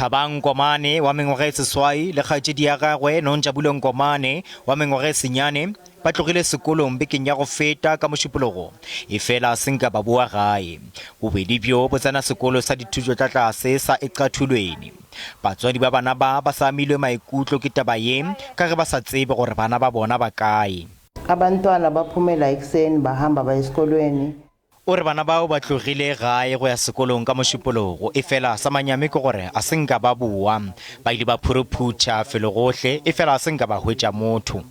Thabang Nkomane wa mengwaga e seswai le kgaetšedi ya gagwe Nonjabulo Nkomane wa mengwaga e senyane ba tlogile sekolong bekeng ya go feta ka Mošupologo, efela se nka ba boa gae. Bobedi bjo bo tsena sekolo sa dithuto tša tlase sa Ecathulweni. Batswadi ba bana ba ba sa amilwe maikutlo ke taba ye ka ge ba sa tsebe gore bana ba bona ba kae. Abantwana baphumela ekuseni bahamba baya esikolweni. O re bana bao ba tlogile gae go ya sekolong ka Mošupologo, efela sa manyami ke gore a se nka ba boa. Ba ile ba phuruphutšha felo gohle, efela a se nka ba hwetša motho.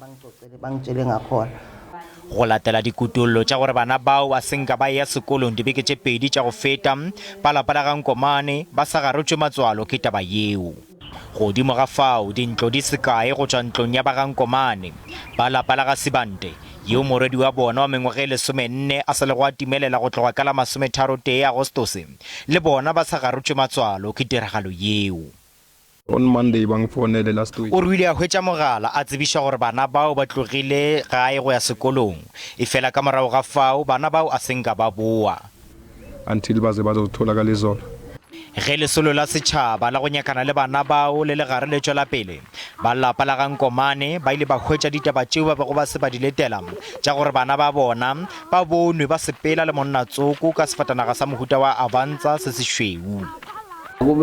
Go latela dikutollo tša gore bana bao a se nka ba eya sekolong dibeke tše pedi tša go feta, ba lapa la ga Nkomane ba sa garotšwe matswalo ke taba yeo. Godimo ga fao, dintlo di se kae go tšwa ntlong ya ba ga Nkomane, ba lapa la ga Sibande, yeo morwedi wa bona wa mengwaga e lesomenne a sa lego a timelela go tloga ka la masometharotee Agostose, le bona ba sa garotšwe matswalo ke tiragalo yeo. On Monday ba nfounele last week. O re o ile a hwetša mogala a tsebišwa gore bana bao ba tlogile gae go ya sekolong, efela ka morago ga fao bana bao a se nka ba boa. Until ba ze ba zotholakala izolo. Ge lesolo la setšhaba la go nyakana le bana bao le le gare le tšwela pele, ba lapa la ga Nkomane ba ile ba hwetša ditaba tšeo ba bego ba se ba di letela tša gore bana ba bona ba bonwe ba sepela le monna tsoko ka sefatanaga sa mohuta wa Avanza se sešweu. O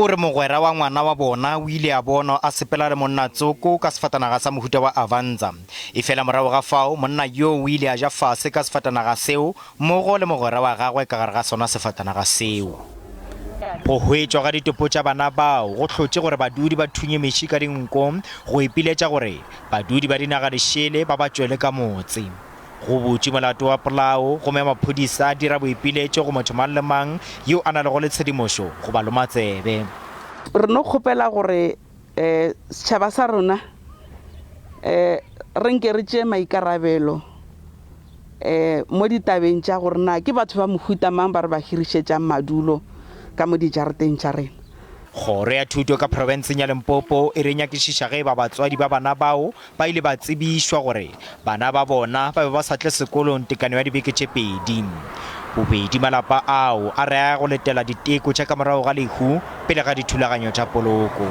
re mogwera wa ngwana wa bona o ile a bonwa a sepela le monna tsoko ka sefatanaga sa mohuta wa Avanza. Efela morago ga fao, monna yoo o ile a ja fase ka sefatanaga seo mmogo le mogwera wa gagwe ka gare ga sona sefatanaga seo. Go hwetšwa ga ditopo tša bana bao go hlotše gore badudi ba thunye meši ka dinko go ipiletša gore badudi ba dinaga dišele ba ba tšwele ka motse. Go butšwe molato wa polao gomme maphodisa a dira boipiletšo go motho mang le mang yo a na lego le tshedimošo go ba loma tsebe. Re no kgopela gore setšhaba sa rena re nke re tšee maikarabelo mo ditabeng tša gore na ke batho ba mohuta mang ba re ba hirišetšang madulo ka mo dijareteng tša rena. Kgoro ya Thuto ka profenseng ya Limpopo e re nyakišiša ge e ba batswadi ba bana bao ba ile ba tsebišwa gore bana ba bona ba be ba sa tle sekolong tekano ya dibeke tše pedi. Bobedi malapa ao a re a ya go letela diteko tša ka morago ga lehu pele ga dithulaganyo tša poloko.